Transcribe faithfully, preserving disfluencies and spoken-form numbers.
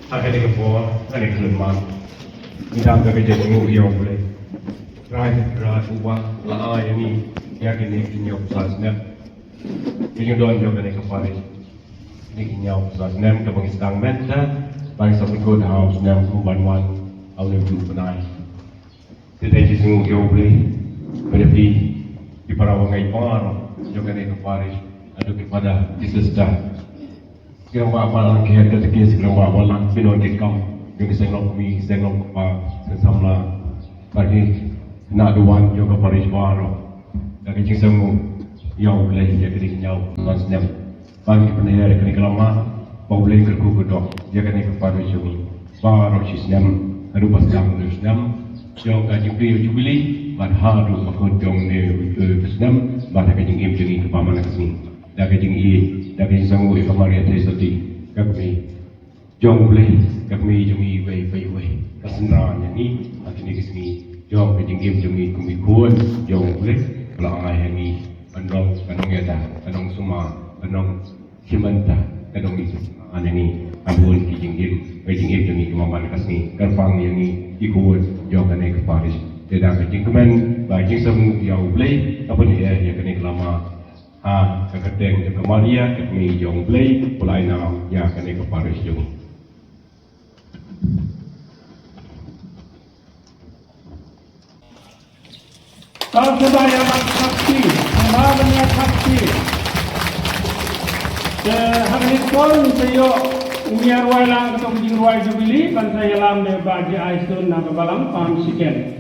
Ha kane ka por, ha kane ka khyllipmat, ngi dap da ka jingsngew ïa U Blei. Trai, Trai uba la ai ïa ngi ïa kine ki hynñiewphew saw snem. Ki jingdon jong kane ka parish. Kine ki hynñiewphew saw snem kaba ngi sdang mynta, ba ngi sa pynkut ha u snem u ban wan ha une u bnai. Te dei jingsngew ïa U Blei ba ïa phi ki para bangeit baroh jong kane ka parish, haduh ki father, ki sister, ki rangbah balang, ki head katekis, ki rangbah balang, ki nongtrei kam jong ki seng lok kmie, ki seng lok kpa, seng samla, bad ki khynnah duwan jong ka parish baroh. Da ka jingsngew ïa U Blei ïa kane ka hynñiewphew snem. Ban ki pynher ïa kane ka lama, ba U Blei un kyrkhu kyrdoh ïa kane ka parish jong ngi baroh shi snem, haduh ba sdang u snem jong ka jingpyni jubili, bad haduh ba kut jong une u snem, bad ha ka jingim jong ngi kaba man la ka sngi. Da ka jingïeit, da ka jingsngew ïa ka Maria Theisotti, ka kmie jong U Blei, ka kmie jong ngi iwei pa iwei, ka synran ïa ngi ha kine ki sngi jong ka jingim jong ngi kum ki khun jong U Blei, ba la ai ha ngi ban long ka nongïada, ka nongsumar, ka nongshim bynta, ka nongïasynran ïa ngi ha bun ki jingim, ka jingim jong ngi kaba man la ka sngi, kyrpang ïa ngi ki khun jong kane ka parish. Te da ka jingkmen bad jingsngew ïa U Blei, ka pynher ïa kane ka lama ha ka kyrteng jong ka Maria, ka kmie jong U Blei, ba la ai nam ïa kane ka parish jong ngi. Tang sngewbha ïa ban khapti, sngewbha ban ïa khapti. Te ha kane ka por ngin sa ïoh, ngin ïa rwai lang katto ka jingrwai jubili, ban sa ïalam da i Bah J I Stone na ka balang Palm Second.